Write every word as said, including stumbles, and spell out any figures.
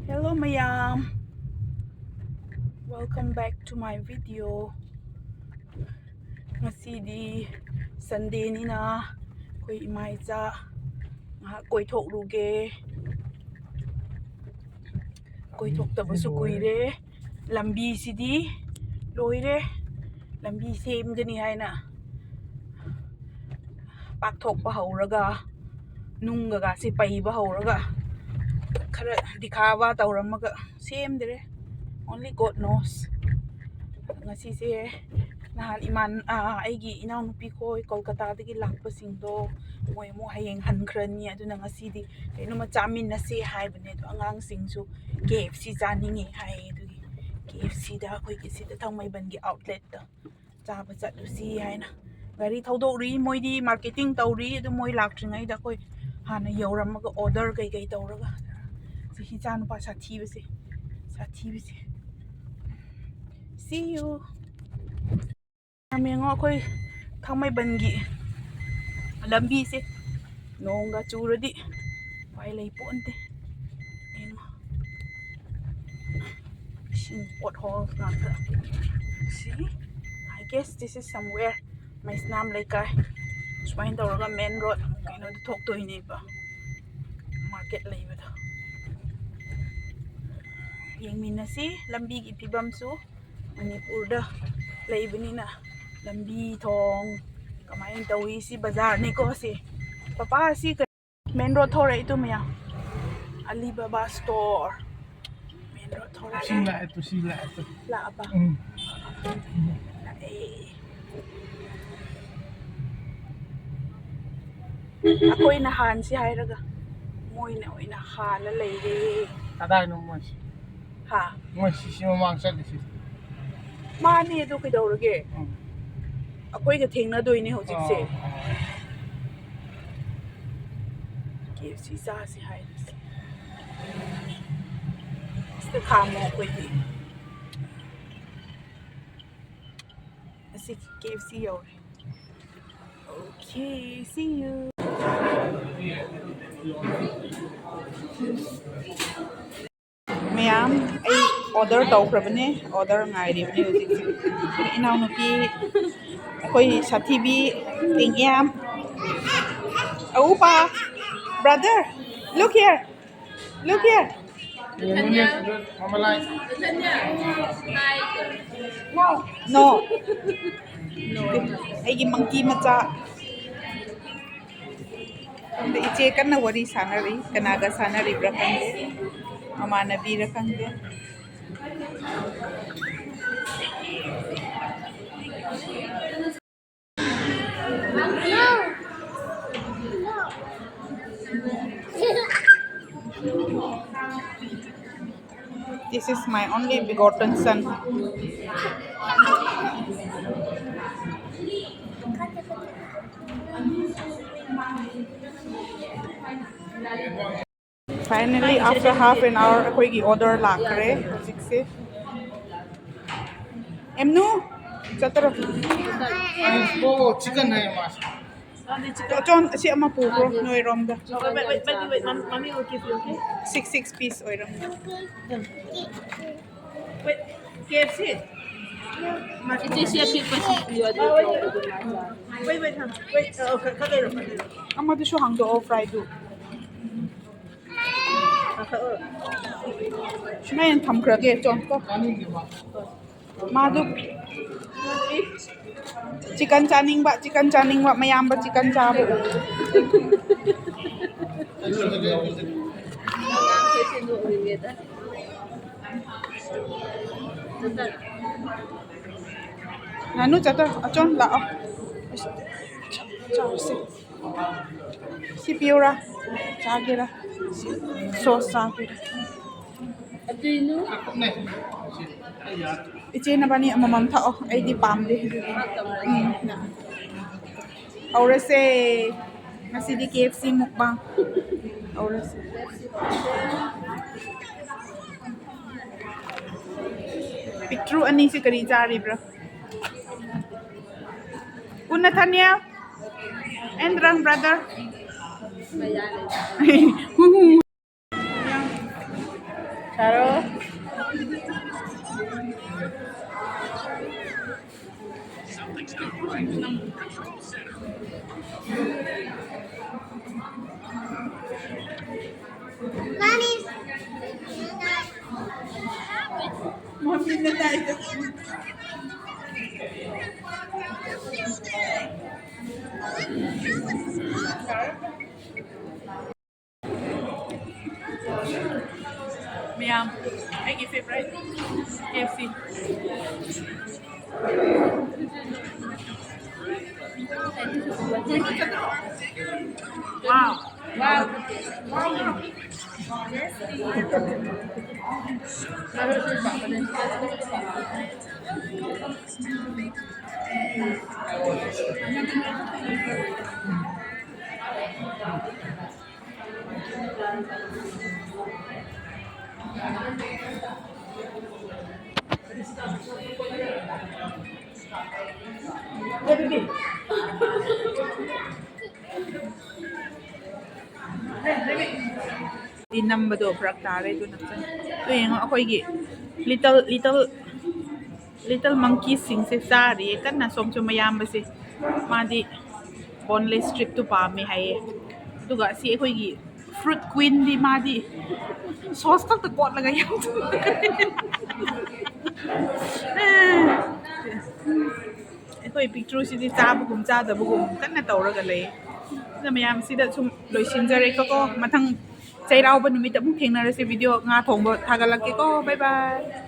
Hello ꯃꯌꯥꯝ, welcome back to my video. ꯉꯁꯤꯗꯤ Sunday ꯅꯤꯅ ꯑꯩꯈꯣꯏ ꯏꯃꯥ ꯏꯆꯥ ꯉꯥꯏꯍꯥꯛ ꯀꯣꯏꯊꯣꯛꯂꯨꯒꯦ꯫ ꯀꯣꯏꯊꯣꯛꯇꯕꯁꯨ ꯀꯨꯏꯔꯦ꯫ ꯂꯝꯕꯤꯁꯤꯗꯤ ꯂꯣꯏꯔꯦ꯫ ꯂꯝꯕꯤ ꯁꯦꯝꯒꯅꯤ ꯍꯥꯏꯅ ꯄꯥꯛꯊꯣꯛꯄ ꯍꯧꯔꯒ, ꯅꯨꯡꯒꯒꯁꯤ ꯄꯩꯕ ꯍꯧꯔꯒ, ꯈꯔ ꯗꯤꯈꯥꯕ ꯇꯧꯔꯝꯃꯒ ꯁꯦꯝꯗ꯭ꯔꯦ꯫ Only God knows꯫ ꯉꯁꯤꯁꯦ ꯅꯍꯥꯟ ꯏꯃꯥꯟ-, ꯑꯥ, ꯑꯩꯒꯤ ꯏꯅꯥꯎꯅꯨꯄꯤ ꯈꯣꯏ ꯀꯣꯜꯀꯇꯥꯗꯒꯤ ꯂꯥꯛꯄꯁꯤꯡꯗꯣ, ꯃꯣꯏ ꯑꯃꯨꯛ ꯍꯌꯦꯡ ꯍꯟꯈ꯭ꯔꯅꯤ꯫ ꯑꯗꯨꯅ ꯉꯁꯤꯗꯤ ꯀꯩꯅꯣꯝꯃ ꯆꯥꯃꯤꯟꯅꯁꯦ ꯍꯥꯏꯕꯅꯦ꯫ ꯑꯗꯣ ꯑꯉꯥꯡꯁꯤꯡꯁꯨ K F C ꯆꯥꯅꯤꯡꯉꯦ ꯍꯥꯏꯌꯦ꯫ ꯑꯗꯨꯒꯤ K F C ꯗ ꯑꯩꯈꯣꯏꯒꯤ ꯁꯤꯗ ꯊꯥꯡꯃꯩꯕꯟꯒꯤ outlet ꯇ ꯆꯥꯕ ꯆꯠꯂꯨꯁꯤ ꯍꯥꯏꯅ ꯒꯥꯔꯤ ꯊꯧꯗꯣꯛꯔꯤ꯫ ꯃꯣꯏꯗꯤ marketing ꯇꯧꯔꯤ꯫ ꯑꯗꯨ ꯃꯣꯏ ꯂꯥꯛꯇ꯭ꯔꯤꯉꯩꯗ ꯑꯩꯈꯣꯏ ꯍꯥꯟꯅ ꯌꯧꯔꯝꯃꯒ order ꯀꯩꯀꯩ ꯇꯧꯔꯒ, ꯁꯤ ꯏꯆꯥꯅꯨꯄꯥ ꯁꯥꯊꯤꯕꯁꯦ, ꯁꯥꯊꯤꯕꯁꯦ꯫ See you꯫ ꯌꯦꯡꯉꯣ ꯑꯩꯈꯣꯏ ꯊꯥꯡꯃꯩꯕꯟꯒꯤ ꯂꯝꯕꯤꯁꯦ, ꯅꯣꯡꯒ ꯆꯨꯔꯗꯤ ꯎꯄꯥꯏ ꯂꯩ ꯄꯣꯟꯇꯦ꯫ ꯌꯦꯡꯉꯣ, ꯏꯁꯤꯡ, potholes ꯉꯥꯛꯇ꯫ See? I guess this is somewhere ꯃꯩꯁꯅꯥꯝ ꯂꯩꯀꯥꯏ꯫ ꯁꯨꯃꯥꯏꯅ ꯇꯧꯔꯒ main road ꯀꯩꯅꯣꯗ ꯊꯣꯛꯇꯣꯏꯅꯦꯕ, market ꯂꯩꯕꯗꯣ꯫ ꯌꯦꯡꯃꯤꯟꯅꯁꯤ ꯂꯝꯕꯤꯒꯤ ꯐꯤꯕꯝꯁꯨ꯫ ꯃꯅꯤꯄꯨꯔꯗ ꯂꯩꯕꯅꯤꯅ ꯂꯝꯕꯤ ꯊꯣꯡ ꯀꯃꯥꯏꯅ ꯇꯧꯏ? ꯁꯤ ꯕꯖꯥꯔꯅꯤꯀꯣ, ꯁꯤ꯫ ꯄꯄꯥ, ꯁꯤ ꯀ-, main road ꯊꯣꯔꯛꯏ ꯇꯨ ꯃꯌꯥꯝ꯫ Alibaba store꯫ Main road ꯊꯣꯔꯛꯑꯦ꯫ ꯇꯨꯁꯤ ꯂꯥꯛꯑꯦ, ꯇꯨꯁꯤ ꯂꯥꯛꯑꯦ, ꯇꯨ꯫ ꯂꯥꯛꯑꯕ? ꯎꯝ꯫ ꯂꯥꯛꯑꯦ꯫ ꯑꯩꯈꯣꯏꯅ ꯍꯥꯟꯁꯤ ꯍꯥꯏꯔꯒ ꯃꯣꯏꯅ ꯑꯣꯏꯅ ꯍꯥꯜꯂ ꯂꯩꯔꯦ꯫ ꯀꯗꯥꯏꯅꯣ ꯃꯣꯏꯁꯤ? ꯍꯥ? ꯃꯣꯏ ꯁꯤꯁꯤ ꯃꯃꯥꯡ ꯆꯠꯂꯤꯁꯤ꯫ ꯃꯥꯅꯦ, ꯑꯗꯨ ꯀꯩꯗꯧꯔꯒꯦ? ꯎꯝ꯫ ꯑꯩꯈꯣꯏꯒ ꯊꯦꯡꯅꯗꯣꯏꯅꯦ ꯍꯧꯖꯤꯛꯁꯦ꯫ ꯑꯣ, ꯑꯣ꯫ K F C ꯆꯥꯁꯤ ꯍꯥꯏꯔꯤꯁꯦ꯫ ꯁꯤꯗ ꯈꯥꯝꯃꯣ ꯑꯩꯈꯣꯏꯗꯤ꯫ ꯑꯁꯤ K F C ꯌꯧꯔꯦ꯫ Okay, see you. ꯃꯌꯥꯝ, ꯑꯩ ꯑꯣꯔꯗꯔ ꯇꯧꯈ꯭ꯔꯕꯅꯦ, ꯑꯣꯔꯗꯔ ꯉꯥꯏꯔꯤꯕꯅꯦ ꯍꯧꯖꯤꯛꯁꯦ꯫ ꯏꯅꯥꯎꯅꯨꯄꯤ, ꯑꯩꯈꯣꯏ ꯁꯥꯊꯤꯕꯤ ꯇꯦꯡꯌꯥꯝ, ꯑꯎꯄꯥ, brother, look here, look here. ꯌꯦꯡꯉꯨꯅꯦ, ꯃꯃꯥꯂꯥꯏ꯫ No, no. ꯑꯩꯒꯤ ꯃꯪꯀꯤ ꯃꯆꯥ꯫ ꯈꯪꯗꯦ, ꯏꯆꯦ ꯀꯟꯅ ꯋꯥꯔꯤ ꯁꯥꯟꯅꯔꯤ꯫ ꯀꯅꯥꯒ ꯁꯥꯟꯅꯔꯤꯕ꯭ꯔꯥ ꯈꯪꯗꯦ, ꯃꯃꯥꯟꯅꯕꯤꯔ ꯈꯪꯗꯦ꯫ This is my only begotten son. Finally, after half an hour, ꯑꯩꯈꯣꯏꯒꯤ ꯑꯣꯔꯗꯔ ꯂꯥꯛꯈ꯭ꯔꯦ ꯍꯧꯖꯤꯛꯁꯦ꯫ ꯑꯦꯝꯅꯨ, ꯆꯠꯇꯔꯣ? ꯑꯣ, ꯆꯤꯀꯟ ꯍꯥꯏꯌꯦ ꯃꯥꯁꯦ꯫ ꯆꯣꯟ, ꯑꯁꯤ ꯑꯃ ꯄꯨꯈ꯭ꯔꯣ ꯅꯣꯏꯔꯣꯝꯗ꯫ Oh, wait, wait, wait, wait, wait. Mom-, mommy will give you, okay? Six, six piece ꯑꯣꯏꯔꯝꯅꯤ꯫ Wait, K F C? Ito siya pick pa si Kuya dito. Wait, wait, ha. Wait, oh, ka-, kagay lang, kagay lang. ꯑꯃꯗꯨꯁꯨ ꯍꯥꯡꯗꯣꯛꯑꯣ, fry ꯗꯨ꯫ ꯁꯨꯃꯥꯏꯅ ꯊꯝꯈ꯭ꯔꯒꯦ, ꯆꯣꯟ, ꯀꯣ꯫ ꯃꯥꯗꯨ chicken ꯆꯥꯅꯤꯡꯕ, chicken ꯆꯥꯅꯤꯡꯕ, ꯃꯌꯥꯝꯕ chicken ꯆꯥꯕ꯫ ꯑꯉꯥꯡꯈꯩꯁꯦ ꯅꯣꯛꯅꯤꯡꯉꯦꯗ꯫ ꯅꯥꯅꯨ, ꯆꯠꯇꯣ, ꯑꯆꯣꯟ, ꯂꯥꯛꯑꯣ꯫ ꯆꯥꯔꯁꯦ꯫ ꯁꯤ ꯄꯤꯌꯨꯔꯥ? ꯆꯥꯒꯦꯔꯥ? ꯁꯤ ꯁꯣꯁ ꯆꯥꯒꯦꯔꯥ? ꯑꯗꯨꯏꯅꯨ꯫ ꯏꯆꯦ, ꯅꯕꯥꯅꯤ ꯑꯃꯃꯝ ꯊꯛꯑꯣ, ꯑꯩꯗꯤ ꯄꯥꯝꯗꯦ ꯑꯗꯨꯒꯤ꯫ ꯎꯝ, ꯅ-, ꯍꯧꯔꯁꯦ꯫ ꯉꯁꯤꯗꯤ K F C mukbang ꯍꯧꯔꯁꯦ꯫ ꯄꯤꯛꯇ꯭ꯔꯨ ꯑꯅꯤꯁꯤ ꯀꯔꯤ ꯆꯥꯔꯤꯕ꯭ꯔꯥ? ꯎ ꯅꯊꯥꯅꯤꯌꯦꯜ and Rang brother. Taro. Mommy na tayo. ꯃꯌꯥꯝ, ꯑꯩꯒꯤ favorite K F C. Wow. Wow. ꯗꯤ ꯅꯝꯕꯗꯣ ꯐꯔꯛ ꯇꯥꯔꯦ, ꯑꯗꯨꯅ ꯆꯪ-, ꯑꯗꯨ ꯌꯦꯡꯉꯣ, ꯑꯩꯈꯣꯏꯒꯤ little, little, little monkeyꯁꯤꯡꯁꯦ ꯆꯥꯔꯤꯌꯦ ꯀꯟꯅ꯫ ꯁꯣꯝꯁꯨ ꯃꯌꯥꯝꯕꯁꯦ, ꯃꯥꯗꯤ boneless stripꯇꯨ ꯄꯥꯝꯃꯦ ꯍꯥꯏꯌꯦ꯫ ꯑꯗꯨꯒ ꯑꯁꯤ ꯑꯩꯈꯣꯏꯒꯤ fruit queenꯗꯤ ꯃꯥꯗꯤ sauce ꯈꯛꯇ ꯀꯣꯠꯂꯒ ꯌꯥꯝ ꯊꯨꯝꯕꯅꯦ꯫ ꯑꯩꯈꯣꯏ ꯄꯤꯛꯇ꯭ꯔꯨꯁꯤꯗꯤ ꯆꯥꯕꯒꯨꯝ ꯆꯥꯗꯕꯒꯨꯝ ꯀꯟꯅ ꯇꯧꯔꯒ ꯂꯩ꯫ ꯑꯗꯨꯅ ꯃꯌꯥꯝꯁꯤꯗ ꯁꯨꯝ ꯂꯣꯏꯁꯤꯟꯖꯔꯦꯀꯣ꯫ ꯃꯊꯪ ꯆꯩꯔꯥꯎꯕ ꯅꯨꯃꯤꯠꯇ ꯑꯃꯨꯛ ꯊꯦꯡꯅꯔꯁꯤ꯫ Video ꯉꯥ ꯊꯣꯡꯕ ꯊꯥꯒꯠꯂꯛꯀꯦꯀꯣ꯫ Bye bye꯫